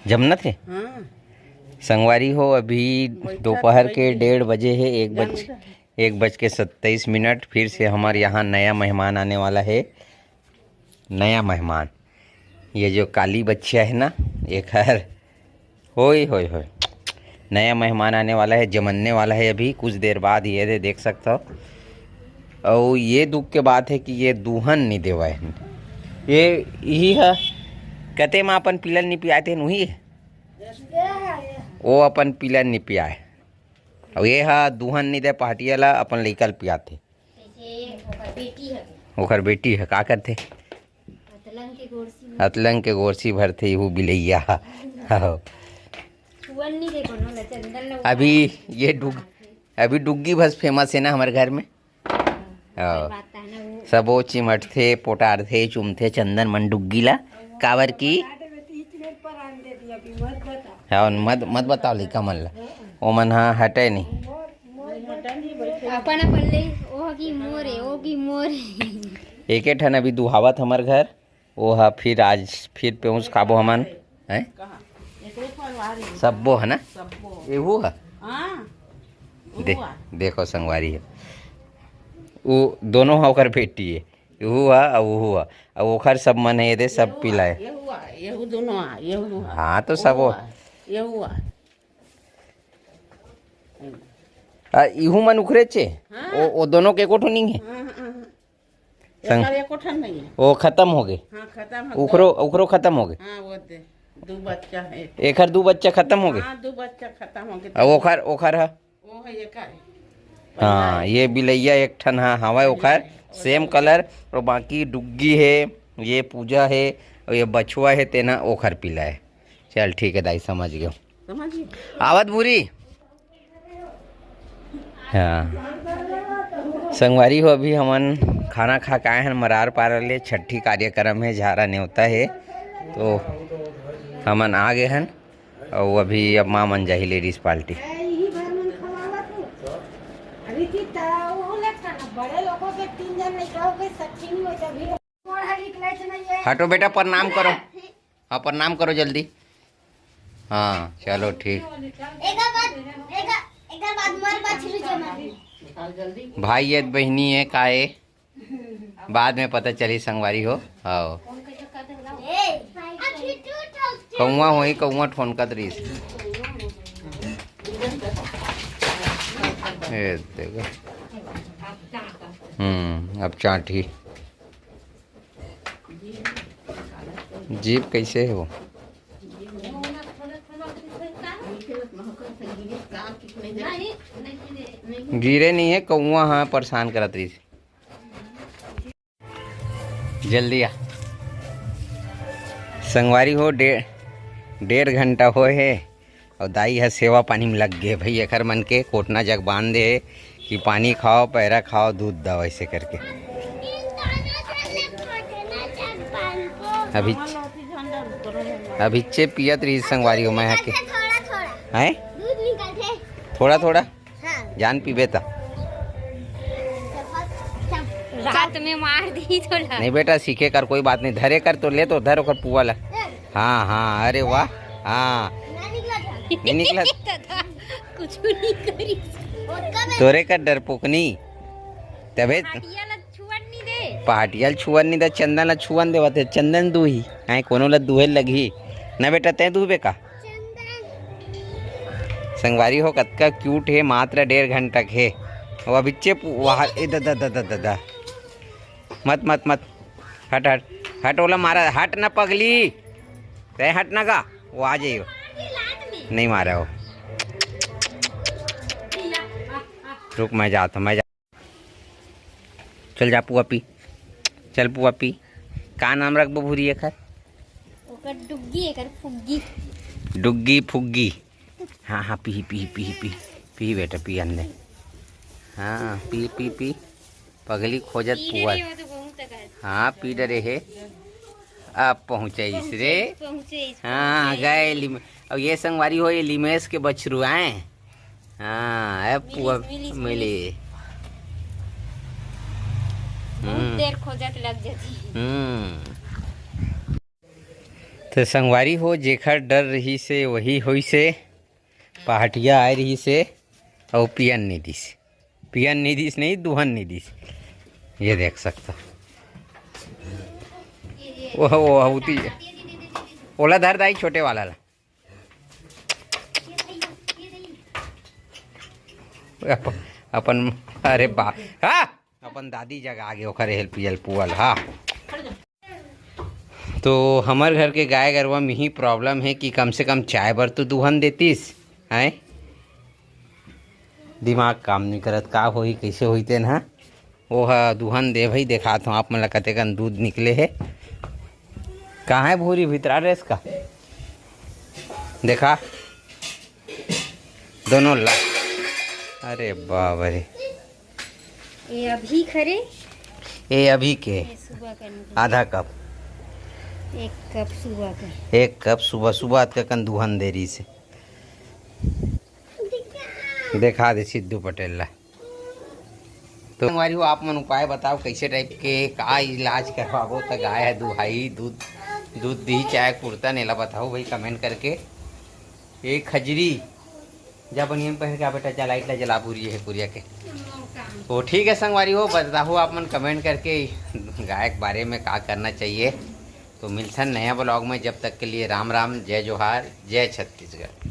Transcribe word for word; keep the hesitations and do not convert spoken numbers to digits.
जमना थे। हाँ। संगवारी हो, अभी दोपहर के डेढ़ बजे है, एक बज एक बज के सत्ताईस मिनट। फिर से हमारे यहाँ नया मेहमान आने वाला है। नया मेहमान, ये जो काली बच्चिया है ना, एक हर होय होय होय, नया मेहमान आने वाला है, जमने वाला है अभी कुछ देर बाद। ये दे, देख सकता हो। और ये दुख के बात है कि ये दूहन नहीं देवा है। ये यही है, कते में अपन पिलन नहीं पियाते हैं, वही है। वो अपन पिलन नहीं पियाए। और ये हा दूहन नहीं दे पहाटिया ला, अपन लइका ल पियाते। ओकर बेटी है, का करते? अतलंग के गोरसी भरते, इहू बिलैया। अभी ये डुग अभी डुग्गी भस फेमस है ना हमर घर में। सबो चिमटथे, पोटारथे, चुमथे चंदन मन डुग्गी ला। काबर की हाँ, मत मत बताओ लइका मन ला, ओमन हा हटे नहीं। अपन अपन ले, ओ की मोरे, ओ की मोरे। एके ठन अभी दुहावत हमर घर, वो हा फिर आज फिर पेउस खाबो हमन, हैं? सब्बो है ना? एहू हा? दे, देखो संगवारी है, वो दोनों हा ओकर बेटी है, एहू हा और वो हा, और ओखर सब मन है, ये दे सब पिलाए। हाँ, तो सब वो। इहू मन उखरे चे। हाँ। ओ, ओ दोनों के एको ठो नहीं है। हाँ, हाँ, हाँ। संग- एकर एको ठन नहीं है। वो खत्म हो गए। हाँ, खत्म हो गए। उखरो, उखरो खत्म हो गए। हाँ, वो दे, दो बच्चा है। एकर दो बच्चा खत्म हो गए। हाँ, दो बच्चा खत्म हो गए। अब ओखर, ओखर है। वो है एकर। हाँ, ये बिलैया एक ठन हा, हवा ओखर, सेम कलर, और बाकी डुग्गी है, ये पूजा है, और ये बछुआ है, तेना ओखर पीला है। चल ठीक है दाई, समझ गयो। समझ गयो। आवत भूरी। हाँ। संगवारी हो, अभी हमन खाना खा के आए हन मरार पारा ले, छट्ठी कार्यक्रम है, झारा नेवता है, तो हमन आ गए हन। और अभी अब माँ मन जाही लेडीज पार्टी। हटो बेटा, प्रणाम करो। हाँ, प्रणाम करो जल्दी। हाँ, चलो ठीक। एकर बाद, एकर, एकर बाद मोर बछरू जमा। भाई ये बहिनी है का है, बाद में पता चली संगवारी हो। हाँ, ए, कौआ होई, कौआ ठोनकत रहीस। ए, देखो। हम्म, अब चांटी। जीभ कैसे है वो? गिरे नहीं है, कौआ हाँ परेशान करत रहीस। जल्दी आ। संगवारी हो, डे-, डेढ़ घंटा होए हे और दाई ह सेवा पानी में लग गे भाई। एखर मन के कोटना जग बांध दे हे कि पानी खाओ, पैरा खाओ, दूध दो, ऐसे करके। अभी, अभिच्चे पियत रही संगवारी हो मैं ह के। हैं? थोड़ा थोड़ा। हाँ। जान पीबे त। रात में मार दी तोला। नहीं बेटा, सीखे कर, कोई बात नहीं। धरे कर तो ले, तो धर ओकर पुआ ला। हाँ, हाँ, अरे वाह। हाँ। नहीं निकला। कुछ नहीं करी। तोरे कर डरपोकनी। तबे पहाटिया ला छुअन नहीं दे। पहाटिया ला छुअन नहीं दे, चंदन ला छुअन देवत हे, चंदन दूही। हैं, कोनो ला दूहे लगही। ना बेटा, तै दूहबे का? संगवारी हो, कतका क्यूट हे, मात्र डेढ़ घंटा के हे। वो अभिच्चे पु-, वहाँ, ए, द, द, द, द, द, द। मत, मत, मत। हट, हट। हट, ओला मारा, हट ना पगली। तै हट ना गा, वो आ जाइयो। नहीं मारा वो। रुक, मैं जाता हूँ, मैं जा-, चल जा पुआ पी, चल पुआ पी। का नाम रखबो भूरी एखर? ओकर डुग्गी, एकर फुग्गी। डुग्गी फुग्गी। हाँ, हाँ, पी, पी, पी, पी, पी बेटा, पी अंदर। हाँ, पी, पी, पी। पगली खोजत पी रे पुआ। रे, वो तो बहुत तक है। हाँ, पी डरे हे। अब पहुँचे इस रे। पहुँचे इस, हाँ, पहुँचे। गए लिम-, अब ये संगवारी हो, ये लिमेश के बछरू आए। हाँ, अब मिलिस, पुआ मिलिस, मिली। मिलिस। बहुत हम्म। देर खोजत लग जाती। हम्म। तो संगवारी हो, जेखर डर रहिस हे, वही होइस हे। पहाटिया आए रहिस हे, अउ पियन नहीं दिस। पियन नहीं दिस, नहीं, दुहन नहीं दिस। ये देख सकता। वो, वो, वो, उती-, ओला धर दाई, छोटे वाला ला। अप-, अपन, अरे बा-, हाँ, अपन दादी जगा गे, ओखर हेल्प, हेल्प वाला, हाँ। तो हमर घर के गाय गरवा में ही प्रॉब्लम हे कि कम से कम चाय बर तो दुहन देतिस, हैं? दिमाग काम नहीं करत, का होही, कैसे होही तेन ह। वो ह दुहन दे भाई, देखात हूँ आप मन ला कतेकन दूध निकले हे। कहाँ है भूरी, भीतरा रेस का? देखा, दोनों ला। अरे बाप रे। ये अभी खरे। ये अभी के। ये सुबह का निकला। आधा कप। एक कप सुबह का। एक कप सुबह, सुबह अतका कन दुहन दे रहिस हे। देखा दे सिद्धू पटेल ला। तो संगवारी हो, आप मन उपाय बताओ, कैसे टाइप के का इलाज करवाबो त गाय ह दुहाई, दूध, दूध दी, चाहे कुर्ता नेला, बताओ भाई कमेंट करके। एक खजरी जा बनियान पहन के आ बेटा, जा लाइट ला जला, पूरी है कुरिया के। ओ ठीक है संगवारी हो, बताओ आप मन कमेंट करके गाय के बारे में का करना चाहिए। तो मिलथन नया ब्लॉग में, जब तक के लिए राम राम, जय जोहार, जय छत्तीसगढ़।